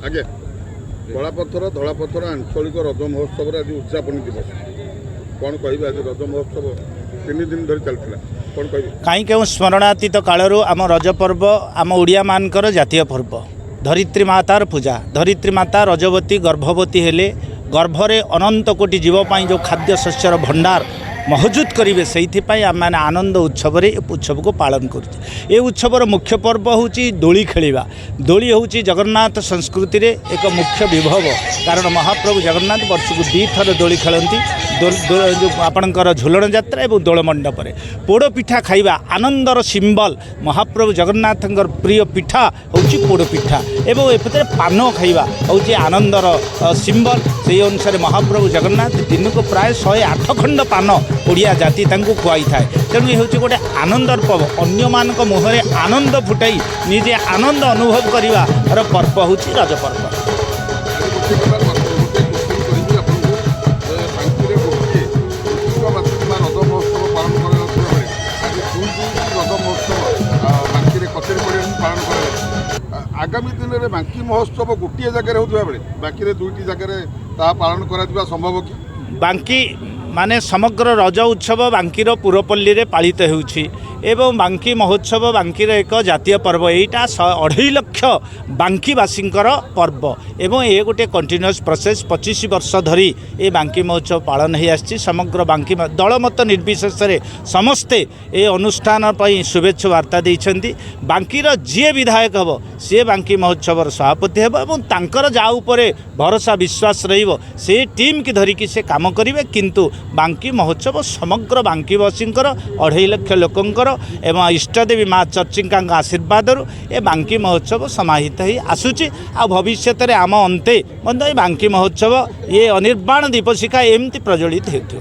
ଆଜ୍ଞା, କଳାପଥର ଧଳାପଥର ଆଞ୍ଚଳିକ ରଜ ମହୋତ୍ସବର ଆଜି ଉଦଯାପନୀ ଦିବସ, କ'ଣ କହିବେ? ଆଜି ରଜ ମହୋତ୍ସବ 3 ଦିନ ଧରି ଚାଲିଥିଲା, କ'ଣ କହିବେ? କାହିଁ କେଉଁ ସ୍ମରଣାତୀତ କାଳରୁ ଆମ ରଜ ପର୍ବ ଆମ ଓଡ଼ିଆମାନଙ୍କର ଜାତୀୟ ପର୍ବ। ଧରିତ୍ରୀ ମାତାର ପୂଜା। ଧରିତ୍ରୀ ମାତା ରଜବତୀ, ଗର୍ଭବତୀ ହେଲେ ଗର୍ଭରେ ଅନନ୍ତ କୋଟି ଜୀବ ପାଇଁ ଯେଉଁ ଖାଦ୍ୟ ଶସ୍ୟର ଭଣ୍ଡାର ମହଜୁଦ କରିବେ, ସେଇଥିପାଇଁ ଆମେମାନେ ଆନନ୍ଦ ଉତ୍ସବରେ ଏ ଉତ୍ସବକୁ ପାଳନ କରୁଛେ। ଏ ଉତ୍ସବର ମୁଖ୍ୟ ପର୍ବ ହେଉଛି ଦୋଳି ଖେଳିବା। ଦୋଳି ହେଉଛି ଜଗନ୍ନାଥ ସଂସ୍କୃତିରେ ଏକ ମୁଖ୍ୟ ବିଭବ, କାରଣ ମହାପ୍ରଭୁ ଜଗନ୍ନାଥ ବର୍ଷକୁ ଦୁଇଥର ଦୋଳି ଖେଳନ୍ତି, ଯେଉଁ ଆପଣଙ୍କର ଝୁଲଣ ଯାତ୍ରା ଏବଂ ଦୋଳ ମଣ୍ଡପରେ। ପୋଡ଼ ପିଠା ଖାଇବା ଆନନ୍ଦର ସିମ୍ବଲ। ମହାପ୍ରଭୁ ଜଗନ୍ନାଥଙ୍କର ପ୍ରିୟ ପିଠା ହେଉଛି ପୋଡ଼ ପିଠା ଏବଂ ଏଥିରେ ପାନ ଖାଇବା ହେଉଛି ଆନନ୍ଦର ସିମ୍ବଲ। ସେହି ଅନୁସାରେ ମହାପ୍ରଭୁ ଜଗନ୍ନାଥ ଦିନକୁ ପ୍ରାୟ 108 ଖଣ୍ଡ ପାନ ଓଡ଼ିଆ ଜାତି ତାଙ୍କୁ ଖୁଆଇଥାଏ। ତେଣୁ ଏ ହେଉଛି ଗୋଟେ ଆନନ୍ଦର ପର୍ବ। ଅନ୍ୟମାନଙ୍କ ମୁହଁରେ ଆନନ୍ଦ ଫୁଟାଇ ନିଜେ ଆନନ୍ଦ ଅନୁଭବ କରିବାର ପର୍ବ ହେଉଛି ରଜ ପର୍ବ। ଆଜି ଗୋଟିଏ କଥା, ଗୋଟିଏ କୋଶ୍ଚିନ୍ କରିବି ଆପଣଙ୍କୁ ଯେ ବାଙ୍କିରେ ଗୋଟିଏ କୃଷିକ ବା ରଜ ମହୋତ୍ସବ ପାଳନ କରାଯାଉଥିବା ବେଳେ ଆଜି ଦୁଇ ଦୁଇଟି ରଜ ମହୋତ୍ସବ ବାଙ୍କିରେ କଚେରୀ ପଡ଼ିଆରେ ପାଳନ କରାଯାଉଛି। ଆଗାମୀ ଦିନରେ ବାଙ୍କି ମହୋତ୍ସବ ଗୋଟିଏ ଜାଗାରେ ହେଉଥିବା ବେଳେ ବାଙ୍କିରେ ଦୁଇଟି ଜାଗାରେ ତାହା ପାଳନ କରାଯିବା ସମ୍ଭବ କି? ବାଙ୍କି ମାନେ ସମଗ୍ର ରଜ ଉତ୍ସବ ବାଙ୍କିର ପୁରପଲ୍ଲୀରେ ପାଳିତ ହେଉଛି ଏବଂ ବାଙ୍କି ମହୋତ୍ସବ ବାଙ୍କିର ଏକ ଜାତୀୟ ପର୍ବ। ଏଇଟା 2.5 ଲକ୍ଷ ବାଙ୍କିବାସୀଙ୍କର ପର୍ବ ଏବଂ ଏ ଗୋଟିଏ କଣ୍ଟିନ୍ୟୁଅସ୍ ପ୍ରୋସେସ୍। 25 ବର୍ଷ ଧରି ଏ ବାଙ୍କି ମହୋତ୍ସବ ପାଳନ ହେଇ ଆସିଛି। ସମଗ୍ର ବାଙ୍କି ଦଳମତ ନିର୍ବିଶେଷରେ ସମସ୍ତେ ଏ ଅନୁଷ୍ଠାନ ପାଇଁ ଶୁଭେଚ୍ଛା ବାର୍ତ୍ତା ଦେଇଛନ୍ତି। ବାଙ୍କିର ଯିଏ ବିଧାୟକ ହେବ, ସିଏ ବାଙ୍କି ମହୋତ୍ସବର ସଭାପତି ହେବ ଏବଂ ତାଙ୍କର ଯାହା ଉପରେ ଭରସା ବିଶ୍ୱାସ ରହିବ, ସେ ଟିମ୍କି ଧରିକି ସେ କାମ କରିବେ। କିନ୍ତୁ ବାଙ୍କି ମହୋତ୍ସବ ସମଗ୍ର ବାଙ୍କିବାସୀଙ୍କର, 2.5 ଲକ୍ଷ ଲୋକଙ୍କର ଏବଂ ଇଷ୍ଟଦେବୀ ମା ଚର୍ଚ୍ଚିକାଙ୍କ ଆଶୀର୍ବାଦରୁ ଏ ବାଙ୍କି ମହୋତ୍ସବ ସମାହିତ ହେଇ ଆସୁଛି। ଆଉ ଭବିଷ୍ୟତରେ ଆମ ଅନ୍ତେ ମଧ୍ୟ ଏ ବାଙ୍କି ମହୋତ୍ସବ ଇଏ ଅନିର୍ବାଣ ଦୀପଶିଖା ଏମିତି ପ୍ରଜ୍ୱଳିତ ହେଉଥିବ।